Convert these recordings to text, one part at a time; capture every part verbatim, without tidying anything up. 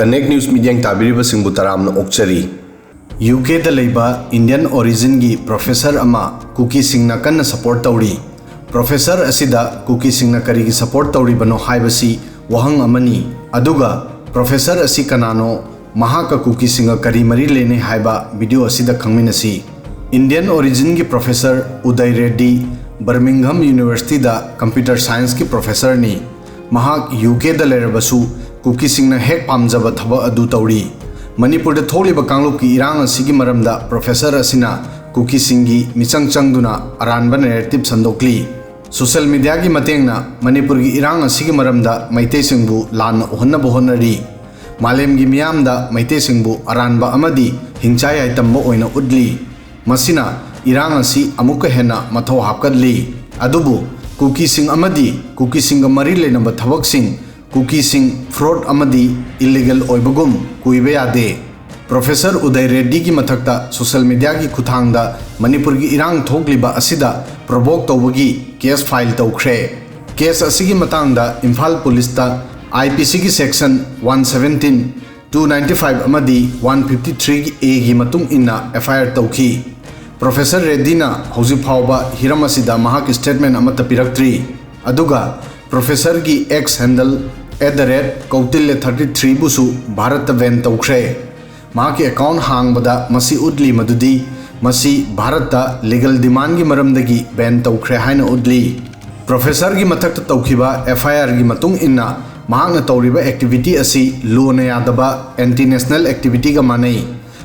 Connect News ꯃꯤꯠꯌꯦꯡ ꯇꯥꯕꯤꯔꯤꯕꯁꯤꯡꯕꯨ ꯇꯔꯥꯝꯅ ꯑꯣꯛꯆꯔꯤ꯫ U ꯀꯦꯗ ꯂꯩꯕ ꯏꯟꯗꯤꯌꯟ ꯑꯣꯔꯤꯖꯤꯟꯒꯤ ꯄ꯭ꯔꯣꯐꯦꯁꯔ ꯑꯃ ꯀꯨꯀꯤꯁꯤꯡꯅ ꯀꯟꯅ ꯁꯄꯣꯔꯠ ꯇꯧꯔꯤ꯫ ꯄ꯭ꯔꯣꯐꯦꯁꯔ ꯑꯁꯤꯗ ꯀꯨꯀꯤꯁꯤꯡꯅ ꯀꯔꯤꯒꯤ ꯁꯄꯣꯔꯠ ꯇꯧꯔꯤꯕꯅꯣ ꯍꯥꯏꯕꯁꯤ ꯋꯥꯍꯪ ꯑꯃꯅꯤ꯫ ꯑꯗꯨꯒ ꯄ꯭ꯔꯣꯐꯦꯁꯔ ꯑꯁꯤ ꯀꯅꯥꯅꯣ, ꯃꯍꯥꯛꯀ ꯀꯨꯀꯤꯁꯤꯡꯒ ꯀꯔꯤ ꯃꯔꯤ ꯂꯩꯅꯩ ꯍꯥꯏꯕ ꯚꯤꯗꯤꯑꯣ ꯑꯁꯤꯗ ꯈꯪꯃꯤꯟꯅꯁꯤ꯫ ꯏꯟꯗꯤꯌꯟ ꯑꯣꯔꯤꯖꯤꯟꯒꯤ ꯄ꯭ꯔꯣꯐꯦꯁꯔ ꯎꯗꯥꯏ ꯔꯦꯗ꯭ꯗꯤ ꯕꯔꯃꯤꯡꯍꯝ ꯌꯨꯅꯤꯚꯔꯁꯤꯇꯤꯗ ꯀꯝꯄ꯭ꯌꯨꯇꯔ ꯁꯥꯏꯟꯁꯀꯤ ꯄ꯭ꯔꯣꯐꯦꯁꯔꯅꯤ꯫ ꯃꯍꯥꯛ ꯌꯨ ꯀꯦꯗ ꯂꯩꯔꯕꯁꯨ ꯀꯨꯀꯤꯁꯤꯡꯅ ꯍꯦꯛ ꯄꯥꯝꯖꯕ ꯊꯕꯛ ꯑꯗꯨ ꯇꯧꯔꯤ꯫ ꯃꯅꯤꯄꯨꯔꯗ ꯊꯣꯛꯂꯤꯕ ꯀꯥꯡꯂꯨꯞꯀꯤ ꯏꯔꯥꯡ ꯑꯁꯤꯒꯤ ꯃꯔꯝꯗ ꯄ꯭ꯔꯣꯐꯦꯁꯔ ꯑꯁꯤꯅ ꯀꯨꯀꯤꯁꯤꯡꯒꯤ ꯃꯤꯆꯪ ꯆꯪꯗꯨꯅ ꯑꯔꯥꯟꯕ ꯅꯦꯔꯦꯇꯤꯚ ꯁꯟꯗꯣꯛꯂꯤ꯫ ꯁꯣꯁꯤꯌꯦꯜ ꯃꯤꯗꯤꯌꯥꯒꯤ ꯃꯇꯦꯡꯅ ꯃꯅꯤꯄꯨꯔꯒꯤ ꯏꯔꯥꯡ ꯑꯁꯤꯒꯤ ꯃꯔꯝꯗ ꯃꯩꯇꯩꯁꯤꯡꯕꯨ ꯂꯥꯟꯅ ꯎꯍꯟꯅꯕ ꯍꯣꯠꯅꯔꯤ꯫ ꯃꯥꯂꯦꯝꯒꯤ ꯃꯤꯌꯥꯝꯗ ꯃꯩꯇꯩꯁꯤꯡꯕꯨ ꯑꯔꯥꯟꯕ ꯑꯃꯗꯤ ꯍꯤꯡꯆꯥꯏ ꯌꯥꯏꯇꯝꯕ ꯑꯣꯏꯅ ꯎꯠꯂꯤ꯫ ꯃꯁꯤꯅ ꯏꯔꯥꯡ ꯑꯁꯤ ꯑꯃꯨꯛꯀ ꯍꯦꯟꯅ ꯃꯊꯧ ꯍꯥꯞꯀꯠꯂꯤ꯫ ꯑꯗꯨꯕꯨ ꯀꯨꯀꯤꯁꯤꯡ ꯑꯃꯗꯤ ꯀꯨꯀꯤꯁꯤꯡꯒ ꯃꯔꯤ ꯂꯩꯅꯕ ꯊꯕꯛꯁꯤꯡ, ꯀꯨꯀꯤꯁꯤꯡ ꯐ꯭ꯔꯣꯗ ꯑꯃꯗꯤ ꯏꯂꯤꯒꯦꯜ ꯑꯣꯏꯕꯒꯨꯝ ꯀꯨꯏꯕ ꯌꯥꯗꯦ꯫ ꯄ꯭ꯔꯣꯐꯦꯁꯔ ꯎꯗꯥꯏ ꯔꯦꯗ꯭ꯗꯤꯒꯤ ꯃꯊꯛꯇ ꯁꯣꯁꯤꯌꯦꯜ ꯃꯤꯗꯤꯌꯥꯒꯤ ꯈꯨꯠꯊꯥꯡꯗ ꯃꯅꯤꯄꯨꯔꯒꯤ ꯏꯔꯥꯡ ꯊꯣꯛꯂꯤꯕ ꯑꯁꯤꯗ ꯄ꯭ꯔꯣꯚꯣꯛ ꯇꯧꯕꯒꯤ ꯀꯦꯁ ꯐꯥꯏꯜ ꯇꯧꯈ꯭ꯔꯦ꯫ ꯀꯦꯁ ꯑꯁꯤꯒꯤ ꯃꯇꯥꯡꯗ ꯏꯝꯐꯥꯜ ꯄꯨꯂꯤꯁꯇ ꯑꯥꯏ ꯄꯤ ꯁꯤꯒꯤ section one seventeen, two ninety five ꯑꯃꯗꯤ ꯋꯥꯟ ꯐꯤꯐꯇꯤ ꯊ꯭ꯔꯤ ꯑꯦꯒꯤ ꯃꯇꯨꯡ ꯏꯟꯅ ꯑꯦꯐ ꯑꯥꯏ ꯑꯥꯔ ꯇꯧꯈꯤ꯫ ꯄ꯭ꯔꯣꯐꯦꯁꯔ ꯔꯦꯗ꯭ꯗꯤꯅ ꯍꯧꯖꯤꯛ ꯐꯥꯎꯕ ꯍꯤꯔꯝ ꯑꯁꯤꯗ ꯃꯍꯥꯛꯀꯤ ꯁ꯭ꯇꯦꯠꯃꯦꯟ ꯑꯃꯠꯇ ꯄꯤꯔꯛꯇ꯭ꯔꯤ꯫ ꯑꯗꯨꯒ ꯄ꯭ꯔꯣꯐꯦꯁꯔꯒꯤ X handle at the rate ꯀꯧꯇꯤꯜꯂꯦ ꯊꯥꯔꯇꯤ ꯊ꯭ꯔꯤꯕꯨꯁꯨ ꯚꯥꯔꯠꯇ ꯕꯦꯟ ꯇꯧꯈ꯭ꯔꯦ꯫ ꯃꯍꯥꯛꯀꯤ ꯑꯦꯀꯥꯎꯟ ꯍꯥꯡꯕꯗ ꯃꯁꯤ ꯎꯠꯂꯤ ꯃꯗꯨꯗꯤ ꯃꯁꯤ ꯚꯥꯔꯠꯇ ꯂꯤꯒꯦꯜ ꯗꯤꯃꯥꯟꯒꯤ ꯃꯔꯝꯗꯒꯤ ꯕꯦꯟ ꯇꯧꯈ꯭ꯔꯦ ꯍꯥꯏꯅ ꯎꯠꯂꯤ꯫ ꯄ꯭ꯔꯣꯐꯦꯁꯔꯒꯤ ꯃꯊꯛꯇ ꯇꯧꯈꯤꯕ ꯑꯦꯐ ꯑꯥꯏ ꯑꯥꯔꯒꯤ ꯃꯇꯨꯡ ꯏꯟꯅ ꯃꯍꯥꯛꯅ ꯇꯧꯔꯤꯕ ꯑꯦꯛꯇꯤꯚꯤꯇꯤ ꯑꯁꯤ ꯂꯣꯅ ꯌꯥꯗꯕ ꯑꯦꯟꯇꯤ ꯅꯦꯁꯅꯦꯜ ꯑꯦꯛꯇꯤꯚꯤꯇꯤꯒ ꯃꯥꯟꯅꯩ꯫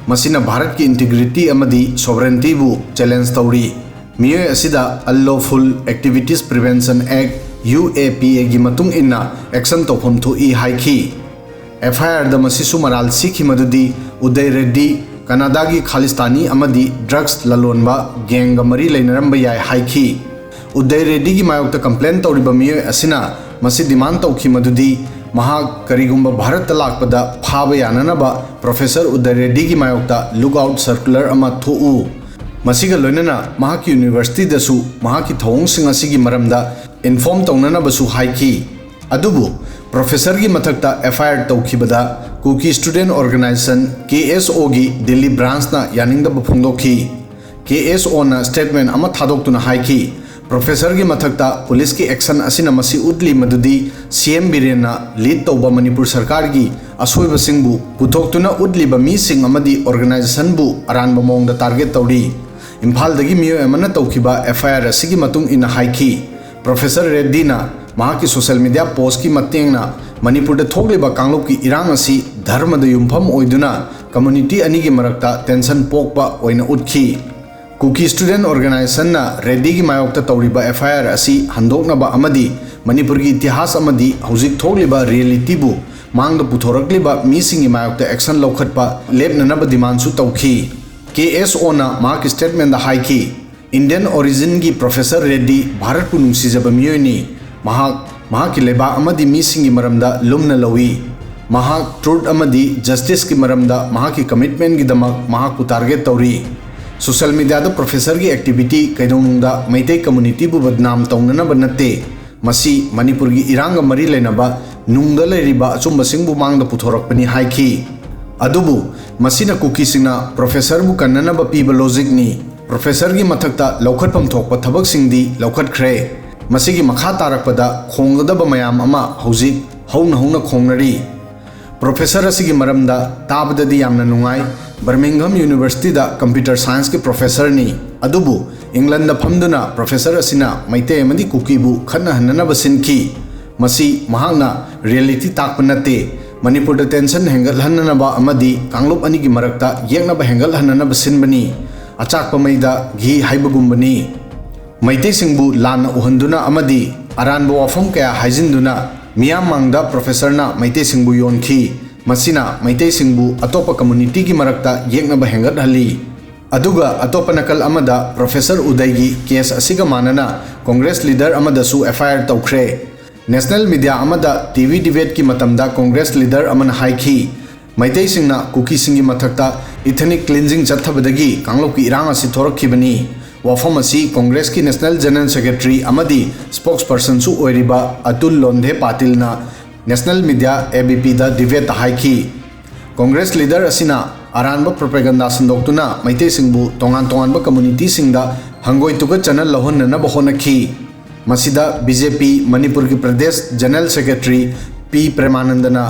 ꯃꯁꯤꯅ ꯚꯥꯔꯠꯀꯤ ꯏꯟꯇꯤꯒ꯭ꯔꯤꯇꯤ ꯑꯃꯗꯤ ꯁꯣꯚꯔꯦꯟꯇꯤꯕꯨ ꯆꯦꯂꯦꯟꯖ ꯇꯧꯔꯤ꯫ ꯃꯤꯑꯣꯏ ꯑꯁꯤꯗ Unlawful Activities Prevention Act, U A P ꯑꯦꯒꯤ ꯃꯇꯨꯡ ꯏꯟꯅ ꯑꯦꯛꯁꯟ ꯇꯧꯐꯝ ꯊꯣꯛꯏ ꯍꯥꯏꯈꯤ꯫ ꯑꯦꯐ ꯑꯥꯏ ꯑꯥꯔꯗ ꯃꯁꯤꯁꯨ ꯃꯔꯥꯜ ꯁꯤꯈꯤ ꯃꯗꯨꯗꯤ ꯎꯗꯥꯏ ꯔꯦꯗ꯭ꯗꯤ ꯀꯅꯥꯗꯥꯒꯤ ꯈꯥꯂꯤꯁꯇꯥꯅꯤ ꯑꯃꯗꯤ ꯗ꯭ꯔꯒꯁ ꯂꯂꯣꯟꯕ ꯒꯦꯡꯒ ꯃꯔꯤ ꯂꯩꯅꯔꯝꯕ ꯌꯥꯏ ꯍꯥꯏꯈꯤ꯫ ꯎꯗꯥꯏ ꯔꯦꯗ꯭ꯗꯤꯒꯤ ꯃꯥꯌꯣꯛꯇ ꯀꯝꯄ꯭ꯂꯦꯟ ꯇꯧꯔꯤꯕ ꯃꯤꯑꯣꯏ ꯑꯁꯤꯅ ꯃꯁꯤ ꯗꯤꯃꯥꯟ ꯇꯧꯈꯤ ꯃꯗꯨꯗꯤ ꯃꯍꯥꯛ ꯀꯔꯤꯒꯨꯝꯕ ꯚꯥꯔꯠꯇ ꯂꯥꯛꯄꯗ ꯐꯥꯕ ꯌꯥꯅꯅꯕ ꯄ꯭ꯔꯣꯐꯦꯁꯔ ꯎꯗꯥꯏ ꯔꯦꯗ꯭ꯗꯤꯒꯤ ꯃꯥꯌꯣꯛꯇ ꯂꯨꯛ ꯑꯥꯎꯠ ꯁꯔꯀꯨꯂꯔ ꯑꯃ ꯊꯣꯛꯎ꯫ ꯃꯁꯤꯒ ꯂꯣꯏꯅꯅ ꯃꯍꯥꯛꯀꯤ ꯌꯨꯅꯤꯚꯔꯁꯤꯇꯤꯗꯁꯨ ꯃꯍꯥꯛꯀꯤ ꯊꯧꯑꯣꯡꯁꯤꯡ ꯑꯁꯤꯒꯤ ꯃꯔꯝꯗ ꯏꯟꯐꯣꯔꯝ ꯇꯧꯅꯅꯕꯁꯨ ꯍꯥꯏꯈꯤ꯫ ꯑꯗꯨꯕꯨ ꯄ꯭ꯔꯣꯐꯦꯁꯔꯒꯤ ꯃꯊꯛꯇ F I R ꯇꯧꯈꯤꯕꯗ Kuki Student Organisation, ꯀꯦ ꯑꯦꯁ ꯑꯣꯒꯤ ꯗꯤꯜꯂꯤ ꯕ꯭ꯔꯥꯟꯁꯅ ꯌꯥꯅꯤꯡꯗꯕ ꯐꯣꯡꯗꯣꯛꯈꯤ꯫ ꯀꯦ ꯑꯦꯁ ꯑꯣꯅ ꯁ꯭ꯇꯦꯠꯃꯦꯟ ꯑꯃ ꯊꯥꯗꯣꯛꯇꯨꯅ ꯍꯥꯏꯈꯤ, ꯄ꯭ꯔꯣꯐꯦꯁꯔꯒꯤ ꯃꯊꯛꯇ ꯄꯨꯂꯤꯁꯀꯤ ꯑꯦꯛꯁꯟ ꯑꯁꯤꯅ ꯃꯁꯤ ꯎꯠꯂꯤ ꯃꯗꯨꯗꯤ ꯁꯤ ꯑꯦꯝ ꯕꯤꯔꯦꯟꯅ ꯂꯤꯗ ꯇꯧꯕ ꯃꯅꯤꯄꯨꯔ ꯁꯔꯀꯥꯔꯒꯤ ꯑꯁꯣꯏꯕꯁꯤꯡꯕꯨ ꯄꯨꯊꯣꯛꯇꯨꯅ ꯎꯠꯂꯤꯕ ꯃꯤꯁꯤꯡ ꯑꯃꯗꯤ ꯑꯣꯔꯒꯅꯥꯏꯖꯦꯁꯟꯕꯨ ꯑꯔꯥꯟꯕ ꯃꯑꯣꯡꯗ ꯇꯥꯔꯒꯦꯠ ꯇꯧꯔꯤ꯫ ꯏꯝꯐꯥꯜꯗꯒꯤ ꯃꯤꯑꯣꯏ ꯑꯃꯅ ꯇꯧꯈꯤꯕ ꯑꯦꯐ ꯑꯥꯏ ꯑꯥꯔ ꯑꯁꯤꯒꯤ ꯃꯇꯨꯡ ꯏꯟꯅ ꯍꯥꯏꯈꯤ, ꯄ꯭ꯔꯣꯐꯦꯁꯔ ꯔꯦꯗꯗꯤꯅ ꯃꯍꯥꯛꯀꯤ ꯁꯣꯁꯤꯌꯦꯜ ꯃꯤꯗꯤꯌꯥ ꯄꯣꯁꯀꯤ ꯃꯇꯦꯡꯅ ꯃꯅꯤꯄꯨꯔꯗ ꯊꯣꯛꯂꯤꯕ ꯀꯥꯡꯂꯨꯞꯀꯤ ꯏꯔꯥꯡ ꯑꯁꯤ ꯙꯔꯃꯗ ꯌꯨꯝꯐꯝ ꯑꯣꯏꯗꯨꯅ ꯀꯝꯃ꯭ꯌꯨꯅꯤꯇꯤ ꯑꯅꯤꯒꯤ ꯃꯔꯛꯇ ꯇꯦꯟꯁꯟ ꯄꯣꯛꯄ ꯑꯣꯏꯅ ꯎꯠꯈꯤ꯫ ꯀꯨꯀꯤ ꯁ꯭ꯇꯨꯗꯦꯟꯠ ꯑꯣꯔꯒꯅꯥꯏꯖꯦꯁꯟꯅ ꯔꯦꯗꯗꯤꯒꯤ ꯃꯥꯌꯣꯛꯇ ꯇꯧꯔꯤꯕ ꯑꯦꯐ ꯑꯥꯏ ꯑꯥꯔ ꯑꯁꯤ ꯍꯟꯗꯣꯛꯅꯕ ꯑꯃꯗꯤ ꯃꯅꯤꯄꯨꯔꯒꯤ ꯏꯇꯤꯍꯥꯁ ꯑꯃꯗꯤ ꯍꯧꯖꯤꯛ ꯊꯣꯛꯂꯤꯕ ꯔꯤꯌꯦꯂꯤꯇꯤꯕꯨ ꯃꯥꯡꯗ ꯄꯨꯊꯣꯔꯛꯂꯤꯕ ꯃꯤꯁꯤꯡꯒꯤ ꯃꯥꯌꯣꯛꯇ ꯑꯦꯛꯁꯟ ꯂꯧꯈꯠꯄ ꯂꯦꯞꯅꯅꯕ ꯗꯤꯃꯥꯟꯁꯨ ꯇꯧꯈꯤ꯫ ꯀꯦ ꯑꯦꯁ ꯑꯣꯅ ꯃꯍꯥꯛꯀꯤ ꯁ꯭ꯇꯦꯠꯃꯦꯟꯗ ꯍꯥꯏꯈꯤ, ꯏꯟꯗꯤꯌꯟ ꯑꯣꯔꯤꯖꯤꯟꯒꯤ ꯄ꯭ꯔꯣꯐꯦꯁꯔ ꯔꯦꯗꯗꯤ ꯚꯥꯔꯠꯄꯨ ꯅꯨꯡꯁꯤꯖꯕ ꯃꯤꯑꯣꯏꯅꯤ꯫ ꯃꯍꯥꯛ ꯃꯍꯥꯛꯀꯤ ꯂꯩꯕꯥꯛ ꯑꯃꯗꯤ ꯃꯤꯁꯤꯡꯒꯤ ꯃꯔꯝꯗ ꯂꯨꯝꯅ ꯂꯧꯏ꯫ ꯃꯍꯥꯛ ꯇ꯭ꯔꯨꯊ ꯑꯃꯗꯤ ꯖꯁꯇꯤꯁꯀꯤ ꯃꯔꯝꯗ ꯃꯍꯥꯛꯀꯤ ꯀꯃꯤꯠꯃꯦꯟꯒꯤꯗꯃꯛ ꯃꯍꯥꯛꯄꯨ ꯇꯥꯔꯒꯦꯠ ꯇꯧꯔꯤ꯫ ꯁꯣꯁꯤꯌꯦꯜ ꯃꯤꯗꯤꯌꯥꯗ ꯄ꯭ꯔꯣꯐꯦꯁꯔꯒꯤ ꯑꯦꯛꯇꯤꯚꯤꯇꯤ ꯀꯩꯗꯧꯅꯨꯡꯗ ꯃꯩꯇꯩ ꯀꯝꯃ꯭ꯌꯨꯅꯤꯇꯤꯕꯨ ꯕꯗꯅꯥꯝ ꯇꯧꯅꯅꯕ ꯅꯠꯇꯦ꯫ ꯃꯁꯤ ꯃꯅꯤꯄꯨꯔꯒꯤ ꯏꯔꯥꯡꯒ ꯃꯔꯤ ꯂꯩꯅꯕ ꯅꯨꯡꯗ ꯂꯩꯔꯤꯕ ꯑꯆꯨꯝꯕꯁꯤꯡꯕꯨ ꯃꯥꯡꯗ ꯄꯨꯊꯣꯔꯛꯄꯅꯤ ꯍꯥꯏꯈꯤ꯫ ꯑꯗꯨꯕꯨ ꯃꯁꯤꯅ ꯀꯨꯀꯤꯁꯤꯡꯅ ꯄ꯭ꯔꯣꯐꯦꯁꯔꯕꯨ ꯀꯟꯅꯅꯕ ꯄꯤꯕ ꯂꯣꯖꯤꯛꯅꯤ꯫ ꯄ꯭ꯔꯣꯐꯦꯁꯔꯒꯤ ꯃꯊꯛꯇ ꯂꯧꯈꯠꯐꯝ ꯊꯣꯛꯄ ꯊꯕꯛꯁꯤꯡꯗꯤ ꯂꯧꯈꯠꯈ꯭ꯔꯦ꯫ ꯃꯁꯤꯒꯤ ꯃꯈꯥ ꯇꯥꯔꯛꯄꯗ ꯈꯣꯡꯒꯗꯕ ꯃꯌꯥꯝ ꯑꯃ ꯍꯧꯖꯤꯛ ꯍꯧꯅ ꯍꯧꯅ ꯈꯣꯡꯅꯔꯤ꯫ ꯄ꯭ꯔꯣꯐꯦꯁꯔ ꯑꯁꯤꯒꯤ ꯃꯔꯝꯗ ꯇꯥꯕꯗꯗꯤ ꯌꯥꯝꯅ ꯅꯨꯡꯉꯥꯏ꯫ ꯕꯔꯃꯤꯡꯍꯝ ꯌꯨꯅꯤꯚꯔꯁꯤꯇꯤꯗ ꯀꯝꯄ꯭ꯌꯨꯇꯔ ꯁꯥꯏꯟꯁꯀꯤ ꯄ꯭ꯔꯣꯐꯦꯁꯔꯅꯤ꯫ ꯑꯗꯨꯕꯨ ꯏꯪꯂꯟꯗ ꯐꯝꯗꯨꯅ ꯄ꯭ꯔꯣꯐꯦꯁꯔ ꯑꯁꯤꯅ ꯃꯩꯇꯩ ꯑꯃꯗꯤ ꯀꯨꯀꯤꯕꯨ ꯈꯠꯅꯍꯟꯅꯅꯕ ꯁꯤꯟꯈꯤ꯫ ꯃꯁꯤ ꯃꯍꯥꯛꯅ ꯔꯤꯌꯦꯂꯤꯇꯤ ꯇꯥꯛꯄ ꯅꯠꯇꯦ꯫ ꯃꯅꯤꯄꯨꯔꯗ ꯇꯦꯟꯁꯟ ꯍꯦꯟꯒꯠꯍꯟꯅꯅꯕ ꯑꯃꯗꯤ ꯀꯥꯡꯂꯨꯞ ꯑꯅꯤꯒꯤ ꯃꯔꯛꯇ ꯌꯦꯛꯅꯕ ꯍꯦꯟꯒꯠꯍꯟꯅꯅꯕ ꯁꯤꯟꯕꯅꯤ꯫ ꯑꯆꯥꯛꯄ ꯃꯩꯗ ꯘꯤ ꯍꯩꯕꯒꯨꯝꯕꯅꯤ꯫ ꯃꯩꯇꯩꯁꯤꯡꯕꯨ ꯂꯥꯟꯅ ꯎꯍꯟꯗꯨꯅ ꯑꯃꯗꯤ ꯑꯔꯥꯟꯕ ꯋꯥꯐꯝ ꯀꯌꯥ ꯍꯥꯏꯖꯤꯟꯗꯨꯅ ꯃꯤꯌꯥꯝ ꯃꯥꯡꯗ ꯄ꯭ꯔꯣꯐꯦꯁꯔꯅ ꯃꯩꯇꯩꯁꯤꯡꯕꯨ ꯌꯣꯟꯈꯤ꯫ ꯃꯁꯤꯅ ꯃꯩꯇꯩꯁꯤꯡꯕꯨ ꯑꯇꯣꯞꯄ ꯀꯝꯃ꯭ꯌꯨꯅꯤꯇꯤꯒꯤ ꯃꯔꯛꯇ ꯌꯦꯛꯅꯕ ꯍꯦꯟꯒꯠꯍꯜꯂꯤ꯫ ꯑꯗꯨꯒ ꯑꯇꯣꯞꯄ ꯅꯥꯀꯜ ꯑꯃꯗ ꯄ꯭ꯔꯣꯐꯦꯁꯔ ꯎꯗꯩꯒꯤ ꯀꯦꯁ ꯑꯁꯤꯒ ꯃꯥꯟꯅꯅ ꯀꯣꯡꯒ꯭ꯔꯦꯁ ꯂꯤꯗꯔ ꯑꯃꯗꯁꯨ ꯑꯦꯐ ꯑꯥꯏ ꯑꯥꯔ ꯇꯧꯈ꯭ꯔꯦ꯫ ꯅꯦꯁꯅꯦꯜ ꯃꯤꯗꯤꯌꯥ ꯑꯃꯗ ꯇꯤ ꯚꯤ ꯗꯤꯕꯦꯠꯀꯤ ꯃꯇꯝꯗ ꯀꯣꯡꯒ꯭ꯔꯦꯁ ꯂꯤꯗꯔ ꯑꯃꯅ ꯍꯥꯏꯈꯤ, ꯃꯩꯇꯩꯁꯤꯡꯅ ꯀꯨꯀꯤꯁꯤꯡꯒꯤ ꯃꯊꯛꯇ ꯏꯊꯅꯤꯛ ꯀ꯭ꯂꯤꯟꯖꯤꯡ ꯆꯠꯊꯕꯗꯒꯤ ꯀꯥꯡꯂꯨꯞꯀꯤ ꯏꯔꯥꯡ ꯑꯁꯤ ꯊꯣꯔꯛꯈꯤꯕꯅꯤ꯫ ꯋꯥꯐꯝ ꯑꯁꯤ ꯀꯣꯡꯒ꯭ꯔꯦꯁꯀꯤ ꯅꯦꯁꯅꯦꯜ ꯖꯦꯅꯔꯦꯜ ꯁꯦꯀ꯭ꯔꯦꯇꯔꯤ ꯑꯃꯗꯤ ꯁ꯭ꯄꯣꯛꯁ ꯄꯔꯁꯟꯁꯨ ꯑꯣꯏꯔꯤꯕ Atul ꯂꯣꯟꯙꯦ ꯄꯥꯇꯤꯜꯅ national media A B ꯄꯤꯗ ꯗꯤꯕꯦꯠꯇ ꯍꯥꯏꯈꯤ꯫ ꯀꯣꯡꯒ꯭ꯔꯦꯁ ꯂꯤꯗꯔ ꯑꯁꯤꯅ ꯑꯔꯥꯟꯕ ꯄ꯭ꯔꯣꯄꯦꯒꯟꯗꯥ ꯁꯟꯗꯣꯛꯇꯨꯅ ꯃꯩꯇꯩꯁꯤꯡꯕꯨ ꯇꯣꯉꯥꯟ ꯇꯣꯉꯥꯟꯕ ꯀꯝꯃꯨꯅꯤꯇꯤꯁꯤꯡꯗ ꯍꯪꯒꯣꯏ ꯇꯨꯒꯠ ꯆꯅꯜ ꯂꯧꯍꯟꯅꯅꯕ ꯍꯣꯠꯅꯈꯤ꯫ ꯃꯁꯤꯗ ꯕꯤ ꯖꯦ ꯄꯤ ꯃꯅꯤꯄꯨꯔꯒꯤ ꯄ꯭ꯔꯗꯦꯁ ꯖꯦꯅꯔꯦꯜ ꯁꯦꯀ꯭ꯔꯦꯇꯔꯤ ꯄꯤ ꯄ꯭ꯔꯦꯃꯥꯅꯟꯗꯅ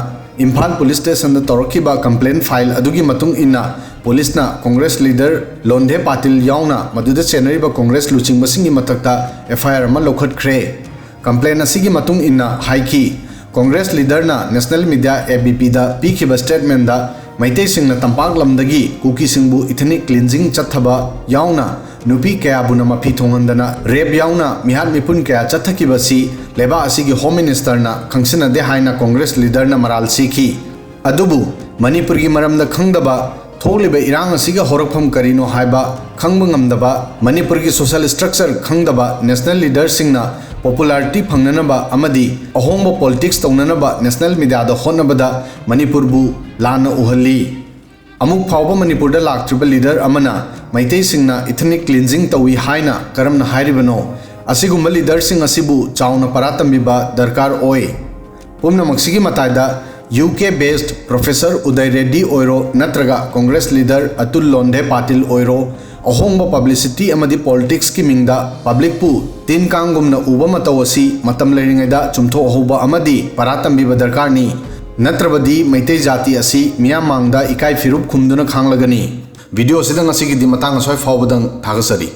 ꯏꯝꯐꯥꯜ ꯄꯨꯂꯤꯁ ꯁ꯭ꯇꯦꯁꯟꯗ ꯇꯧꯔꯛꯈꯤꯕ ꯀꯝꯄ꯭ꯂꯦꯟ ꯐꯥꯏꯜ ꯑꯗꯨꯒꯤ ꯃꯇꯨꯡ ꯏꯟꯅ ꯄꯨꯂꯤꯁꯅ ꯀꯣꯡꯒ꯭ꯔꯦꯁ ꯂꯤꯗꯔ ꯂꯣꯟꯙꯦ ꯄꯥꯇꯤꯜ ꯌꯥꯎꯅ ꯃꯗꯨꯗ ꯆꯦꯟꯅꯔꯤꯕ ꯀꯣꯡꯒ꯭ꯔꯦꯁ ꯂꯨꯆꯤꯡꯕꯁꯤꯡꯒꯤ ꯃꯊꯛꯇ ꯑꯦꯐ ꯑꯥꯏ ꯑꯥꯔ ꯑꯃ ꯂꯧꯈꯠꯈ꯭ꯔꯦ꯫ ꯀꯝꯄ꯭ꯂꯦꯟ ꯑꯁꯤꯒꯤ ꯃꯇꯨꯡ ꯏꯟꯅ ꯍꯥꯏꯈꯤ, ꯀꯣꯡꯒ꯭ꯔꯦꯁ ꯂꯤꯗꯔꯅ ꯅꯦꯁꯅꯦꯜ ꯃꯤꯗꯤꯌꯥ ꯑꯦ ꯕꯤ ꯄꯤꯗ ꯄꯤꯈꯤꯕ ꯁ꯭ꯇꯦꯠꯃꯦꯟꯗ ꯃꯩꯇꯩꯁꯤꯡꯅ ꯇꯝꯄꯥꯛ ꯂꯝꯗꯒꯤ ꯀꯨꯀꯤꯁꯤꯡꯕꯨ ꯏꯊꯅꯤꯛ ꯀ꯭ꯂꯤꯟꯖꯤꯡ ꯆꯠꯊꯕ ꯌꯥꯎꯅ ꯅꯨꯄꯤ ꯀꯌꯥꯕꯨꯅ ꯃꯐꯤ ꯊꯣꯡꯍꯟꯗꯅ ꯔꯦꯞ ꯌꯥꯎꯅ ꯃꯤꯍꯥꯠ ꯃꯤꯄꯨꯟ ꯀꯌꯥ ꯆꯠꯊꯈꯤꯕꯁꯤ ꯂꯩꯕꯥꯛ ꯑꯁꯤꯒꯤ ꯍꯣꯝ ꯃꯤꯅꯤꯁꯇꯔꯅ ꯈꯪꯁꯤꯟꯅꯗꯦ ꯍꯥꯏꯅ ꯀꯣꯡꯒ꯭ꯔꯦꯁ ꯂꯤꯗꯔꯅ ꯃꯔꯥꯜ ꯁꯤꯈꯤ꯫ ꯑꯗꯨꯕꯨ ꯃꯅꯤꯄꯨꯔꯒꯤ ꯃꯔꯝꯗ ꯈꯪꯗꯕ, ꯊꯣꯛꯂꯤꯕ ꯏꯔꯥꯡ ꯑꯁꯤꯒꯤ ꯍꯧꯔꯛꯐꯝ ꯀꯔꯤꯅꯣ ꯍꯥꯏꯕ ꯈꯪꯕ ꯉꯝꯗꯕ, ꯃꯅꯤꯄꯨꯔꯒꯤ ꯁꯣꯁꯤꯌꯦꯜ ꯁ꯭ꯇ꯭ꯔꯛꯆꯔ ꯈꯪꯗꯕ ꯅꯦꯁꯅꯦꯜ ꯂꯤꯗꯔꯁꯤꯡꯅ ꯄꯣꯄꯨꯂꯥꯔꯤꯇꯤ ꯐꯪꯅꯅꯕ ꯑꯃꯗꯤ ꯑꯍꯣꯡꯕ ꯄꯣꯂꯤꯇꯤꯛꯁ ꯇꯧꯅꯅꯕ ꯅꯦꯁꯅꯦꯜ ꯃꯤꯗꯤꯌꯥꯗ ꯍꯣꯠꯅꯕꯗ ꯃꯅꯤꯄꯨꯔꯕꯨ ꯂꯥꯟꯅ ꯎꯍꯜꯂꯤ꯫ ꯑꯃꯨꯛ ꯐꯥꯎꯕ ꯃꯅꯤꯄꯨꯔꯗ ꯂꯥꯛꯇ꯭ꯔꯤꯕ ꯂꯤꯗꯔ ꯑꯃꯅ ꯃꯩꯇꯩꯁꯤꯡꯅ ꯏꯊꯅꯤꯛ ꯀ꯭ꯂꯤꯟꯖꯤꯡ ꯇꯧꯏ ꯍꯥꯏꯅ ꯀꯔꯝꯅ ꯍꯥꯏꯔꯤꯕꯅꯣ? ꯑꯁꯤꯒꯨꯝꯕ ꯂꯤꯗꯔꯁꯤꯡ ꯑꯁꯤꯕꯨ ꯆꯥꯎꯅ ꯄꯔꯥ ꯇꯝꯕꯤꯕ ꯗꯔꯀꯥꯔ ꯑꯣꯏ꯫ ꯄꯨꯝꯅꯃꯛꯁꯤꯒꯤ ꯃꯇꯥꯏꯗ ꯌꯨ ꯀꯦ ꯕꯦꯁ ꯄ꯭ꯔꯣꯐꯦꯁꯔ ꯎꯗꯥꯏ ꯔꯦꯗꯗꯤ ꯑꯣꯏꯔꯣ ꯅꯠꯇ꯭ꯔꯒ ꯀꯣꯡꯒ꯭ꯔꯦꯁ ꯂꯤꯗꯔ ꯑꯇꯨꯜ ꯂꯣꯟꯙꯦ ꯄꯥꯇꯤꯜ ꯑꯣꯏꯔꯣ, ꯑꯍꯣꯡꯕ ꯄꯕ꯭ꯂꯤꯁꯤꯇꯤ ꯑꯃꯗꯤ ꯄꯣꯂꯤꯇꯤꯛꯁꯀꯤ ꯃꯤꯡꯗ ꯄꯕ꯭ꯂꯤꯛꯄꯨ ꯇꯤꯟ ꯀꯥꯡꯒꯨꯝꯅ ꯎꯕ ꯃꯇꯧ ꯑꯁꯤ ꯃꯇꯝ ꯂꯩꯔꯤꯉꯩꯗ ꯆꯨꯝꯊꯣꯛꯍꯧꯕ ꯑꯃꯗꯤ ꯄꯔꯥ ꯇꯝꯕꯤꯕ ꯗꯔꯀꯥꯔꯅꯤ꯫ ꯅꯠꯇ꯭ꯔꯕꯗꯤ ꯃꯩꯇꯩ ꯖꯥꯇꯤ ꯑꯁꯤ ꯃꯤꯌꯥꯝ ꯃꯥꯡꯗ ꯏꯀꯥꯏ ꯐꯤꯔꯨꯞ ꯈꯨꯝꯗꯨꯅ ꯈꯥꯡꯂꯒꯅꯤ꯫ ꯚꯤꯗꯤꯑꯣ ꯑꯁꯤꯗ ꯉꯁꯤꯒꯤꯗꯤ ꯃꯇꯥꯡ ꯑꯁ꯭ꯋꯥꯏ ꯐꯥꯎꯕꯗꯪ ꯊꯥꯒꯠꯆꯔꯤ꯫